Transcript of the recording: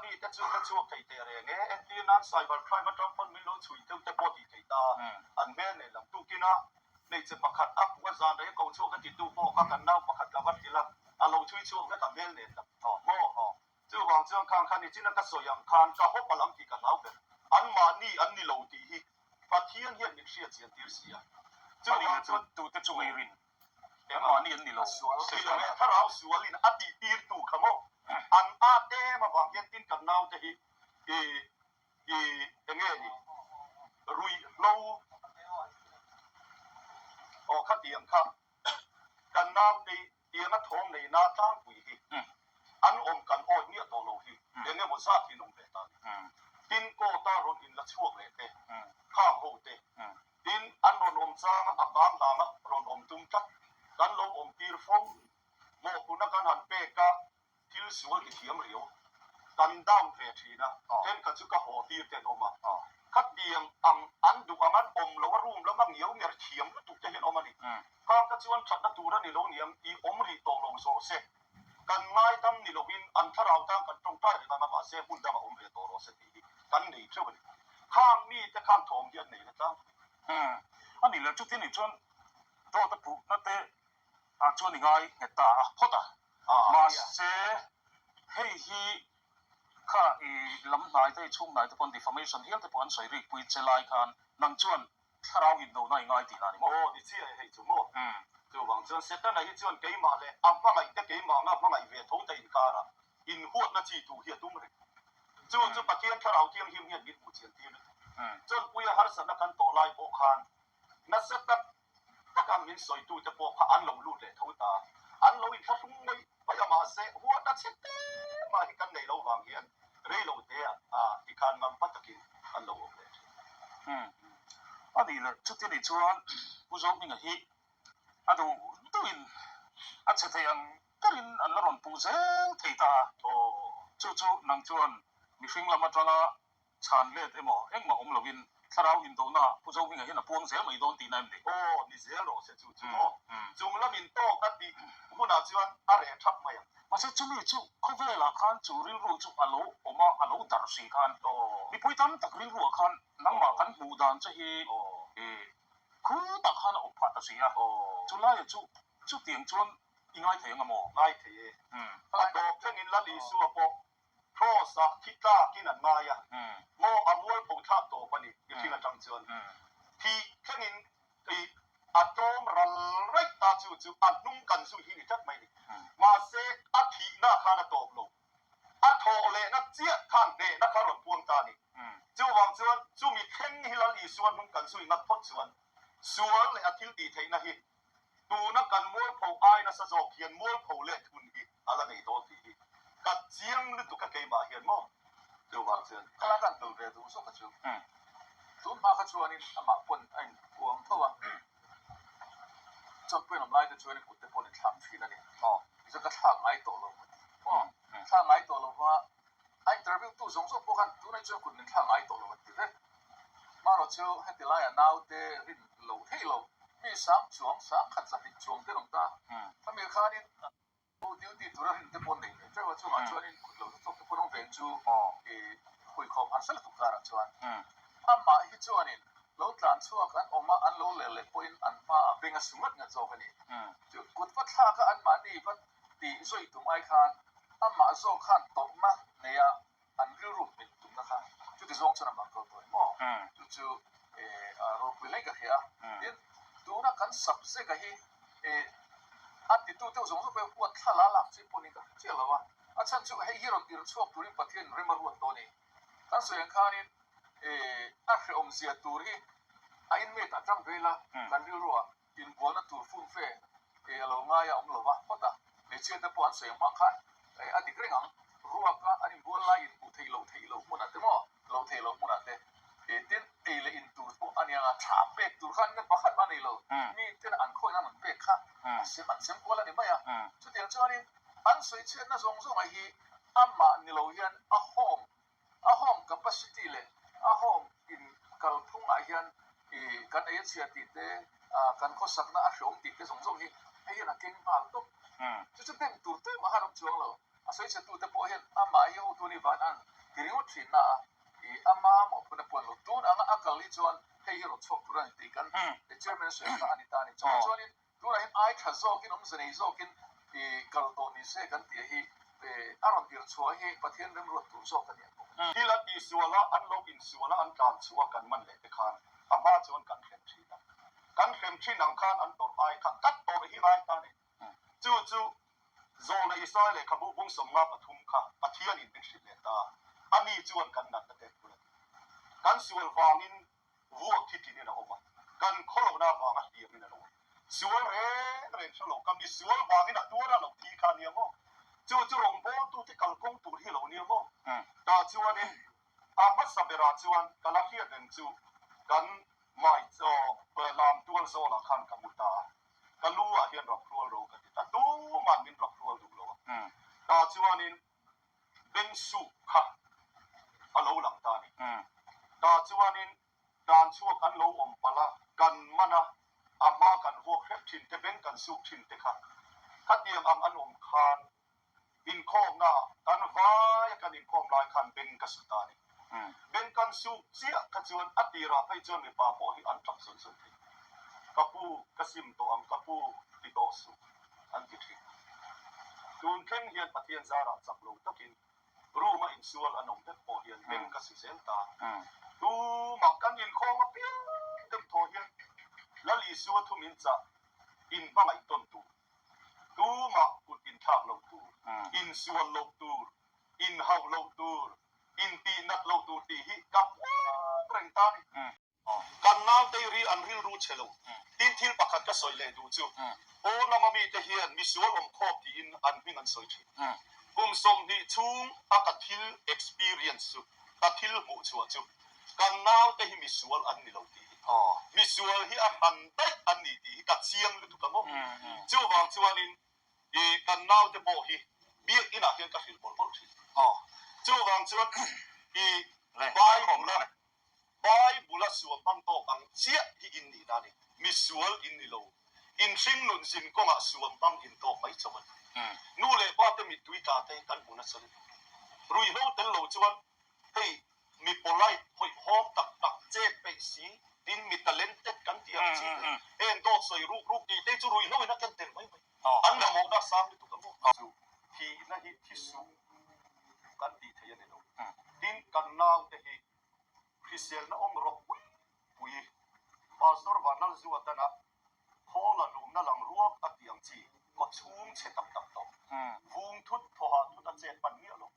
mite chu ka chhuak thei teh reng e. Entir nan cyber crime atang pawn min lo chhui deuh te pawh tih thei ta. An hmel nei lam tukin a hmeichhe pakhat a puk a zan rei a ko chhuak a titu pawh kha kan nau pakhat ka va hrilh a, a lo chhui chhuak vek a hmel nen lam maw? Chuvang chuan khang kha nichina ka sawi ang khan ka hawp a lam tih ka hlau ber. Anmahni an ni lo tih hi Pathian hian min hriat chian tir si a. Chuvang chuan tute chu ngei rin anmahni an ni lo. Ni lo e, thlarau sualin a tih tirtu kha maw? An at em avang hian tin kan naute hi i i enge ni ruihhlo aw khatiang kha kan naute Tianga thawm nei na tlangpui hi an awm kan awih miah tawh lo hi eng emaw zat hi an awm ve ta a ni. Tin, court-a rawn inla chhuak leh te, khang ho te, tin, an rawn awm changa a kang hlanga rawn awm tum tlat kan lo awm tir fo. Mawhphurhna kan han pek a, Thil sual ti thiam riau kan down ve thin a, thenkhat chu ka haw tir te an awm a, khatiang ang an duh ang an awm lo a room lama ngiau nger thiam lutuk te hi an awm a ni. Khang kha chuan thatna tur a ni lo niang i awm rih tawh lo zawh se, kan ngaidam ni lovin an thlarau tan kan tawngtai reng ang a mahse hmun dangah awm ve tawh rawh se tih hi kan nei theuh a ni. Khang mite khan thawm hi an nei na tlangpui. A nih leh chutin nih chuan dawt a phuhna te ah chuan i ngai nghet ta a phawt a. Mahse, hei hi kha i lam hnai te, i chhung hnai te pawn defamation hial te pawh an sawi rik pui che lai khan nang chuan thlarau indona i ngai tihna a ni maw? Aw, ni chiah e hei chu maw? Chuvang chuan Setana hi chuan keimah leh a hmangaih te keimah anga hmangaih ve tho te inkarah inhuatna chi tur hi a tum reng. Chu chu Pathian thlarau thianghlim hian min hmuh chian tir lutuk. Chawnpuia harsatna kan tawh lai pawh khan nasa tak taka min sawitute pawh kha an lo lut leh tho ta. An lo inthlahrung mai mai a, mahse huatna chhe te mah hi kan neih loh vang hian rei lo te ah tikhan ngam hma takin an lo awm leh thin. Umm. A nih leh chuti nih chuan Pu Zohminga hi a duh duhin a chhe thei ang berin an la rawn puh zel thei ta a. Chu chu nang chuan mihring lam atanga Chhan let emaw engmah awm loin thlarau indona Pu Zohminga hian a puang zel mai dawn tihna em ni? Aw, ni zel rawh se chu chu maw? Chung lam in tawk a tih hunah chuan a reh thap mai ang. Mahse chumi chu khawvelah khan chu rilru chu a lo awm a, a lo darh si khan mipui tam tak rilruah khan nangmah kan hmuh dan che hi khutah khan a awp phah ta si a, chulaiah chu chutiang chuan i ngai thei ang a maw? Ngai thei e. A tawp thlengin Lal Isua pawh Cross-ah thi tlakin an ngai a, maw a mualpho thlak tawp a ni mihring atang chuan thi thlengin i a tlawm ral raih ta chu chu a hnung kan zui hi ni tlat mai a ni. Mahse a thihna khan a tawp lo, a thawh lehna chiah khan hnehna kha rawn puang ta a ni. Chuvang chuan chumi thleng hi Lal Isua hnung kan zui ngat phawt chuan sual leh a thil tih theihna hi Tuna kan mualpho ai nasa zawk hian mualpho leh thun hi a la nei dawn tih hi ka chiang lutuk a keimah hian maw chuvang chuan. Ka la kan tel ve duh zawk a chu. Tun hma kha chuanin amah pawn a inpuang tho a, chawnpuiin awm lai te chuanin kut te pawn inthlak thin a ni. Tichuan ka thlak ngai tawh lo a ti. Thlak ngai tawh lo va A interview tu zawng zawng pawh khan tunah chuan kut min thlak ngai tawh lo an ti vek. Hmarawh chu heti laiah naute rin lo thei lo, mi sang chuang, sang khat zahnih chuang te an awm ta. Khami khanin duty tura rin te pawh an nei ve teuh a, chungah chuanin kut lo zawk te pawh an awm ve chu i huikhawm harsa lutuk karah chuan amah hi chuanin lo tlan chhuak an awm a, an lo leh leh pawhin an hmaah beng a su ngat ngat zawk a ni. Chu kut va thlak a anmahni va Tih zawih tum ai khan amah zawk khan tawrhna neia an rilru hmin tumna kha chuti zawng chuan amah kal tawh em aw? Chu chu ropui hlei ka hria a. Tin, tuna kan subject-a hi a titu deuh zawng zawng pawh huat thla la lak chi pawhin ka hre chiah lo a. A chhan chu hei hi rawn irh chhuak turin Pathian rem a ruat tawh a ni. Kan sawi ang khanin a hrehawm zia tur hi a inmate atang vela kan rilruah Inbualna tur fumfe a lo ngai a awm lo va, phawt a, hmeichhia te pawh an sawi ang hmang khan a dik reng ang. Ruaka an inbual lai inhmuh theih loh theih loh hmunah te maw, loh theih loh hmunah te tin ei leh in tur pawh a nia nga, tha pek tur khan nge pakhat mah a nei lo, mi ten an khawi nan an pek kha a sem an sem kual a ni mai a. Chutiang chuanin an sawi chhiatna zawng zawngah hi amah ni lo hian a home A home capacity leh a home in kalphung ah hian i kan ei a chhia tih te, kan khawsakna a hreawm tih te zawng zawng hi hei hian a keng nghal tawp. Chu chu dem tur tlem a han awm chuang lo. A sawi chhe tu te pawh hian amah hi hotu ni van an ti ringawt thin na a, i ama mawhphurhna puan lo. Tun anga a kal hi chuan hei hi rawn chhuak tur a ni tih kan chairman a sawi kha a ni ta a ni. Chuvang chuanin tunah hian ai tha zawkin awmze nei zawkin i kal tawh ni se kan tih hi a rawn irh chhuah hi Pathian remruat tur zawk a ni ang bawk. Thil a tihsual a, an lo insual a, an tlan chhuah a kan man leh te khan a hma chuan kan hrem thin a. Kan hrem thin ang khan an tawrh ai kha ka tawrh hi ngai ta a ni. Chu chu Zawlna Israel lehkhabu bung 53 kha Pathianin min hrilh leh ta a, ani chuan kan natna te phur a ti. Kan sual vangin vuak thi tinin a awm a, kan khawlohna avanga hliamin a lo awm. Sual reng reng hre lo, ka misual vangin a tuar a lo thi kha a nia maw? Chu chu rawngbawltute kalkawng tur hi a lo nia maw? Tah chuanin a hmasa berah chuan ka la hriat reng chu kan mai chaw lam tual zawlah khan ka mu ta a. Ka lu ah hian rak hrual ro ka ti ta, tuman min rak hrual duh lo a. Tah chuanin beng suk kha a lo lang ta a ni. Tah chuanin dan chhuak an lo awm palh a, kan man a, a hma kan vuak hrep thin te, beng kan suk thin te kha khatiang ang an awm khan Inkhawmna kan vai a kan inkhawm lai khan beng ka su ta a ni. Beng kan suk chiah kha chuan a tirah phei chuan mipa pawh hi an tap zawn zawn thei. Ka pu, ka sim tawh ang, ka pu ti tawh suh an ti thin. Tun thleng hian Pathian zarah chak lo takin room a insual an awm vek pawh hian beng ka su zel ta. Tumah kan inkhawm apiang deuh thaw hian Lal Isua thu min chah inhmangaih tawn tur. Tumah kut inthlak loh tur, insual loh tur, inhauh loh tur, intihnat loh tur tih hi ka puang reng ta a ni. Kan nautei ri an rilru che lo. Tin thil pakhat ka sawi leh duh chu, pawn lama mite hian misual awm khawp tiin an hming an sawi thin. Kum 20 chhung a ka thil experience chu, ka thil hmuh chhuah chu, kan naute hi misual an ni lo tih hi. Misual hi a hran daih an ni tih hi ka chiang lutuk ang aw. Chuvang chuanin i kan naute pawh hi biakinn ah hian ka hrilh mawlh mawlh thin. Chuvang chuan i Bible a Bible a suam hmang tawk ang chiah hi in nih na ni. Misual in ni lo. In hringnun zin kawngah suam hmang in tawk mai chauh a ni. Nu leh pa te mittui tla te hi kan hmu nasa lutuk. Ruihhlo tel lo chuan Hei mi polite hawihhawm tak tak chet peih si, tin mi talented kan tih ang chi te, heng dawt sawi ruk ruk tih te chu ruihhlo in a ken tel mai mai. An mamawhna a sang lutuk ang maw? Chu thihna hi thi suh kan tih thei a ni lo. Tin kan naute hi hriselna awm rawk pui pui Pastor Vanlalzuatana Khawl a lumna lang ruak a tih ang chi, kaw chhung chhe tak tak tawh. Vung thut thawhah thut a chet pan miah lo.